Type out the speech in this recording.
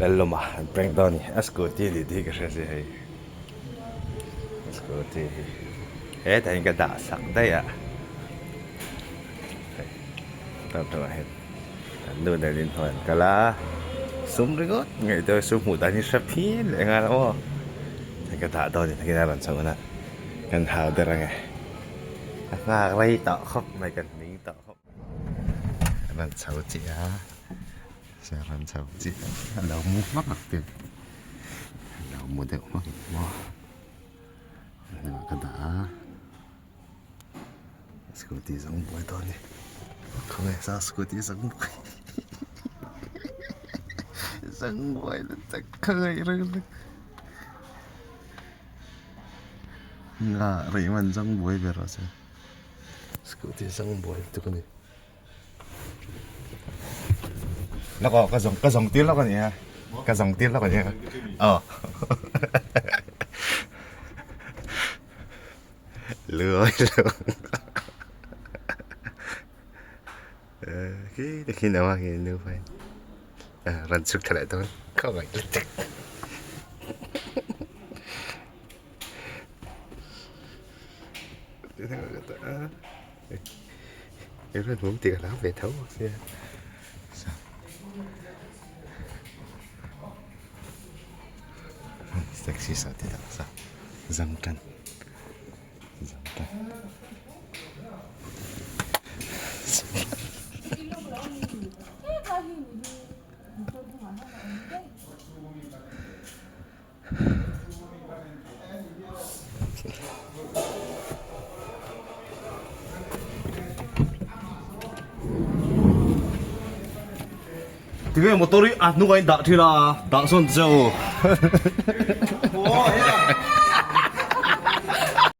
Lallawma an prank dawn a ni a scooty ni tih hi ka hria si hei scooty hi hetah hian ka dah sak daih a hei tah hian an nu nen inhnuai an kal a sum ringawt ngaihtuah sum hmuh dan hi hre phian leh nghal a aw hei ka dah dawn a ni nakinah rawn chho hunah kan hau der ange a nghak rei tawh khawp mai kan hming tawh khawp rawn chho chiah a rawn chho chiah a lo mu hmak ang te a lo mu deuh hmak ang maw ka dah a. Scooty zawng buai dawn ni khawnge sa scooty zawng buai zawng buai na tak kha ngaih reng reng nga rei man zawng buai ber rawh se scooty zawng buai lutuk a ni lawk aw ka zawng ka zawng tir lawk a ni a ka zawng tir lawk a ni a aw. Lưới luôn khi khi nào mà khi nu phải run chuk thla dawn khaw ngai lutuk em rất muốn tiền láo về thấu xe sexy sao thì đó sao dâng chân dâng chân Tinge motor hi a hnungah in dah thin a, dah sawn che u.